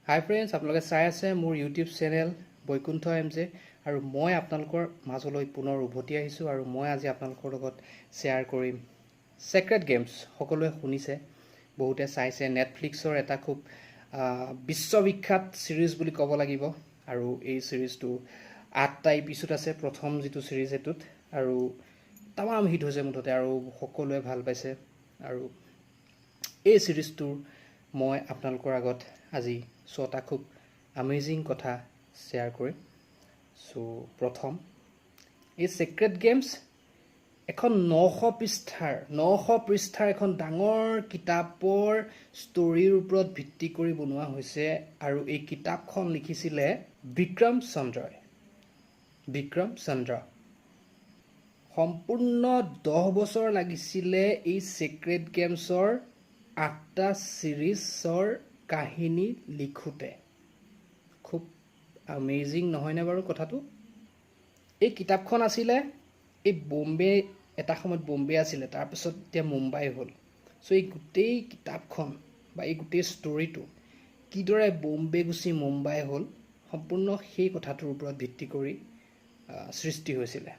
হাই friends, আপোনালোকে চাই আছে মোৰ YouTube channel Baikuntha M J আৰু মই আপোনালোকৰ মাজলৈ পুনৰ উভতি আহিছোঁ আৰু মই আজি আপোনালোকৰ লগত শ্বেয়াৰ কৰিম ছেক্ৰেড গেমছ। সকলোৱে শুনিছে, বহুতে চাইছে। নেটফ্লিক্সৰ এটা খুব বিশ্ববিখ্যাত ছিৰিজ বুলি ক'ব লাগিব। আৰু এই ছিৰিজটো আঠটা এপিছোড আছে, প্ৰথম যিটো ছিৰিজ সেইটোত, আৰু তামাম হিট হৈছে মুঠতে আৰু সকলোৱে ভাল পাইছে। আৰু এই ছিৰিজটোৰ মই আপোনালোকৰ আগত আজি ছটা খুব আমেজিং কথা শ্বেয়াৰ কৰিম। চ' প্ৰথম, এই ছেক্ৰেড গেমছ এখন 900 পৃষ্ঠাৰ এখন ডাঙৰ কিতাপৰ ষ্টৰীৰ ওপৰত ভিত্তি কৰি বনোৱা হৈছে। আৰু এই কিতাপখন লিখিছিলে বিক্ৰম চন্দ্ৰই। বিক্ৰম চন্দ্ৰ, সম্পূৰ্ণ 10 বছৰ লাগিছিলে এই ছেক্ৰেড গেমছৰ আঠটা ছিৰিজৰ কাহিনী লিখোঁতে। খুব আমেজিং নহয়নে বাৰু কথাটো? এই কিতাপখন আছিলে এই বম্বে, এটা সময়ত বম্বে আছিলে, তাৰপিছত এতিয়া মুম্বাই হ'ল। চ' এই গোটেই কিতাপখন বা এই গোটেই ষ্টৰিটো কিদৰে বম্বে গুচি মুম্বাই হ'ল, সম্পূৰ্ণ সেই কথাটোৰ ওপৰত ভিত্তি কৰি সৃষ্টি হৈছিলে।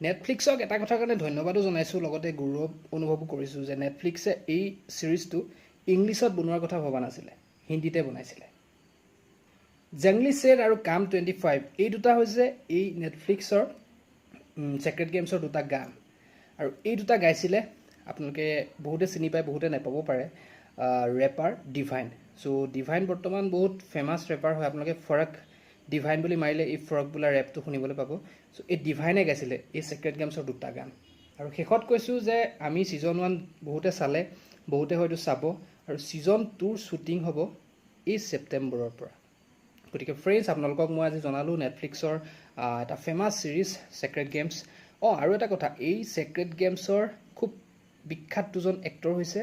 নেটফ্লিক্সক এটা কথাৰ কাৰণে ধন্যবাদো জনাইছোঁ, লগতে গৌৰৱ অনুভৱো কৰিছোঁ যে নেটফ্লিক্সে এই ছিৰিজটো ইংলিছত বনোৱাৰ কথা ভবা নাছিলে, হিন্দীতে বনাইছিলে। জংলি শ্বেৰ আৰু কাম 25, এই দুটা হৈছে এই নেটফ্লিক্সৰ ছেক্ৰেড গেমছৰ দুটা গান। আৰু এই দুটা গাইছিলে, আপোনালোকে বহুতে চিনি পায়, বহুতে নাপাব পাৰে, ৰেপাৰ ডিভাইন। চ' ডিভাইন বৰ্তমান বহুত ফেমাছ ৰেপাৰ হয়। আপোনালোকে ফৰক ডিভাইন বুলি মাৰিলে এই ফৰক বোলা ৰেপটো শুনিবলৈ পাব। চ' এই ডিভাইনে গাইছিলে এই ছেক্ৰেড গেমছৰ দুটা গান। আৰু শেষত কৈছোঁ যে আমি ছিজন 1 বহুতে চালে, বহুতে হয়তো চাব আৰু ছিজন 2ৰ শ্বুটিং হ'ব এই ছেপ্টেম্বৰৰ পৰা। গতিকে ফ্ৰেণ্ডছ, আপোনালোকক মই আজি জনালোঁ নেটফ্লিক্সৰ এটা ফেমাছ ছিৰিজ ছেক্ৰেড গেমছ। অঁ, আৰু এটা কথা, এই ছেক্ৰেড গেমছৰ খুব বিখ্যাত দুজন এক্টৰ হৈছে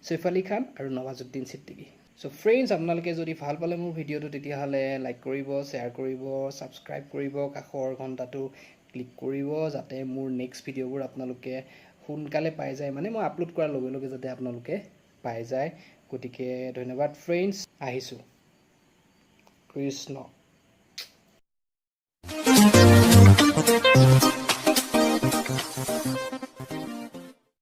ছৈফ আলী খান আৰু নৱাজুদ্দিন ছিদ্দিকী। চ' ফ্ৰেণ্ডছ, আপোনালোকে যদি ভাল পালে মোৰ ভিডিঅ'টো, তেতিয়াহ'লে লাইক কৰিব, শ্বেয়াৰ কৰিব, ছাবস্ক্ৰাইব কৰিব, কাষৰ ঘণ্টাটো ক্লিক কৰিব, যাতে মোৰ নেক্সট ভিডিঅ'বোৰ আপোনালোকে সোনকালে পাই যায়, মানে মই আপলোড কৰাৰ লগে লগে যাতে আপোনালোকে পাই যায়। গতিকে ধন্যবাদ ফ্ৰেণ্ডছ, আহিছোঁ। কৃষ্ণ।